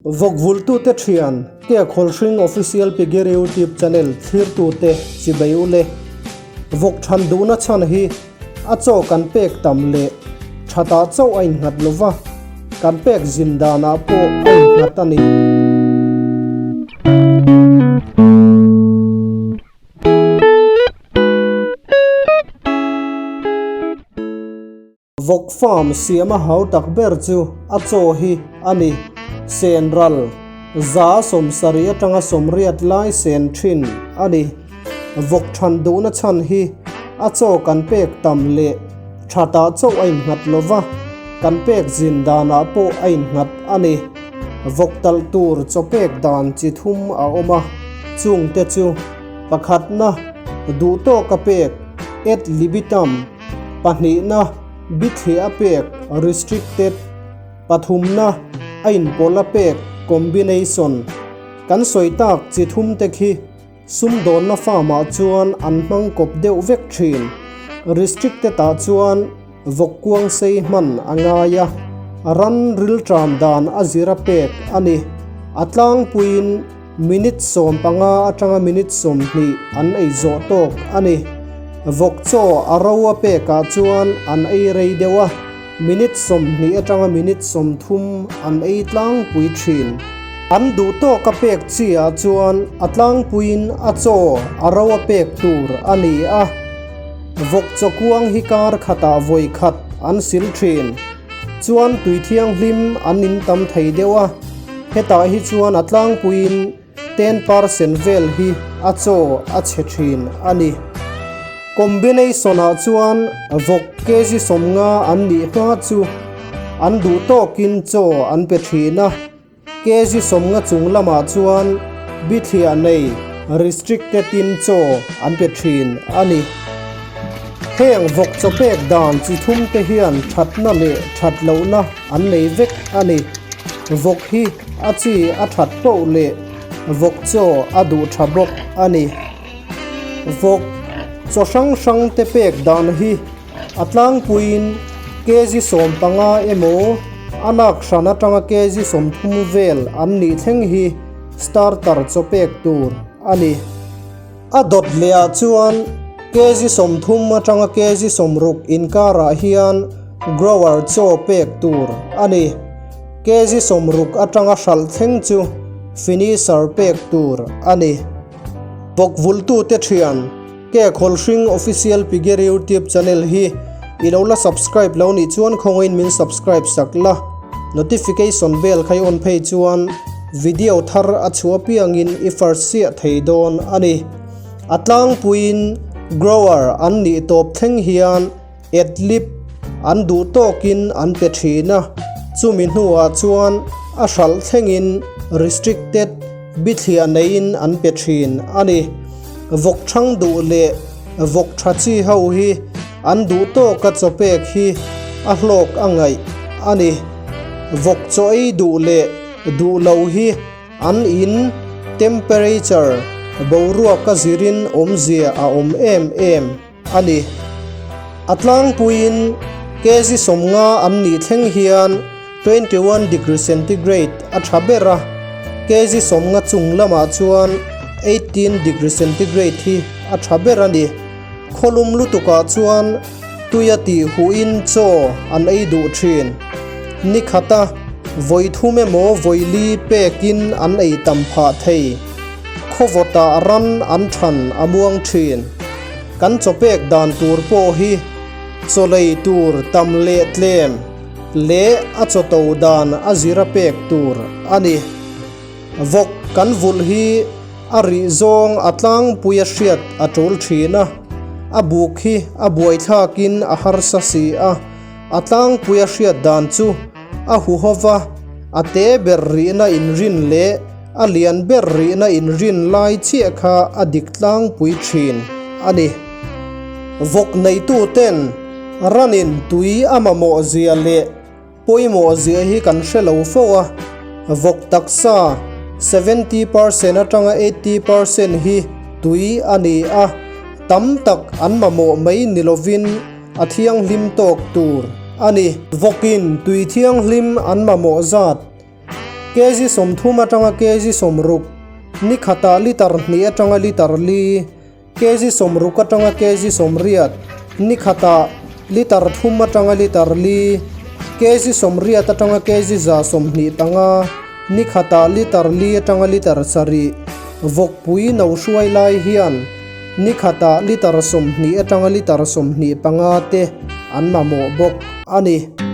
Vawkvultute thian, Ke Khawlhring Official Piggery YouTube Channel thlirtute chibei ule. Vawk than duhna chhan hi a chaw kan pek tam leh thatah chauh a innghat lova, kan pek zin danah pawh a innghat a ni. Vawk farm siam a hau tak ber chu a chaw hi a ni. Sen ral, 70 atanga 80 lai sen thin a ni. Vawk than duhna chhan hi a chaw kan pek tam leh thatah chauh a innghat lova, kan pek zin danah pawh a innghat a ni. Vawk talh tur chaw pek dan chi thum a awm a, chungte chu pakhatna, duhtawka pek, ad libitum, Pahnihna, bithliah a pek, restricted, Pathumna, a inpawlh a pek, combination. Kan sawi tak chi thum te khi sumdawnna farm ah chuan an hmang kawp deuh vek thin. Restricted ah chuan vawk kuang sei hman a ngai a, ran rilṭam dan a zir a pek a ni. A tlangpuiin Minute 15 atanga minute 20 an ei zawh tawk a ni. Vawk chaw a ro a pekah chuan an ei rei deuh a, minute 20 atanga minute 30 an ei tlangpui thin. An duh tawk a pek chi ah chuan a tlangpuiin a chaw a ro a pek tur a ni a. Vawk chaw kuang hi kar khatah vawi khat an sil thin. Chuan tui thianghlim an in tam thei deuh a, hetah hi chuan a tlangpuiin 10% vel hi a chaw a chhe thin a ni. Combination ah chuan vawk kg 50 an nih hma chu an duh tawkin chaw an pe thin a, kg 50 chung lamah chuan bithliah nei restricted in chaw an pe thin a ni. Heng vawk chaw pek dan chi thum te hian thatna leh that lohna an nei vek a ni. Vawk hi a chi a that poh leh vawk chaw a duh tha bawk a ni. Vawk chaw hrang hrang te pek dan hi a tlangpuiin kg 15 emaw a lak hran atanga kg 30 vel an nih thleng hi starter chaw pek tur a ni. A dawt leh ah chuan kg 30 atanga kg 60 inkarah hian grower chaw pek tur a ni. Kg 60 atanga hralh thleng chu finisher pek tur a ni. Vawkvultute thian Ke Khawlhring Official Piggery YouTube channel hi i lo la subscribe lo nih chuan khawngaiin min subscribe sak la, notification bell kha i on phei chuan video thar a chhuah piangin i first chiah thei dawn a ni. A tlangpuiin grower an nih tawp thleng hian adlib an duh tawkin an pe thin a, chumi hnuah chuan a hralh thlengin restricted bithliah neiin an pe thin a ni. Vawk thang duh leh vawk tha chi ho hi an duh tawka chaw pek hi a hlawk a ngaih a ni. Vawk chaw ei duh leh duh lo hi an in temperature boruak a zirin awmzia a awm em em a ni. A tlangpuiin kg 50 an nih thleng hian 21 degree centigrade a tha ber a, kg 50 chung lamah chuan 18 degree centigrade hi a tha ber a ni. Khawlum lutukah chuan tuia tih huhin chaw an ei duh thin. Ni khata vawi thum emaw vawi li pekin an ei tam phah thei. Khawvawtah ran an than a muang thin. Kan chaw pek dan tur pawh hi chaw lei tur tam leh tlem leh a chaw to dan a zira pek tur a ni. Vawk kan vulh hi a rih zawng a tlangpui a hriat a tul thin a, a buk hi a buaithlakin a harsa si a, a tlangpui a hriat dan chu a huhova a te ber rihna inrin leh a lian ber rihna inrin lai chiah kha a dik tlangpui thin a ni. Vawk neituten ranin tui a mamawh zia leh Pawimawh zia hi kan hre lo fo a, vawk taksa 70% atanga 80% hi tui a ni a, tam tak an mamawh mai ni lovin a thianghlim tawk tur a ni. Vawkin tui thianghlim an mamawh zat. Kg 30 atanga kg 60, ni khatah litre hnih atanga litre li, kg 60 atanga kg 80, ni khatah litre thum atanga litre li, kg 80 atanga kg 125, ni khatah litre li atanga litre sarih, vawkpui no hruai lai hian ni khatah litre 20 atanga litre 25 te an mamawh bawk a ni.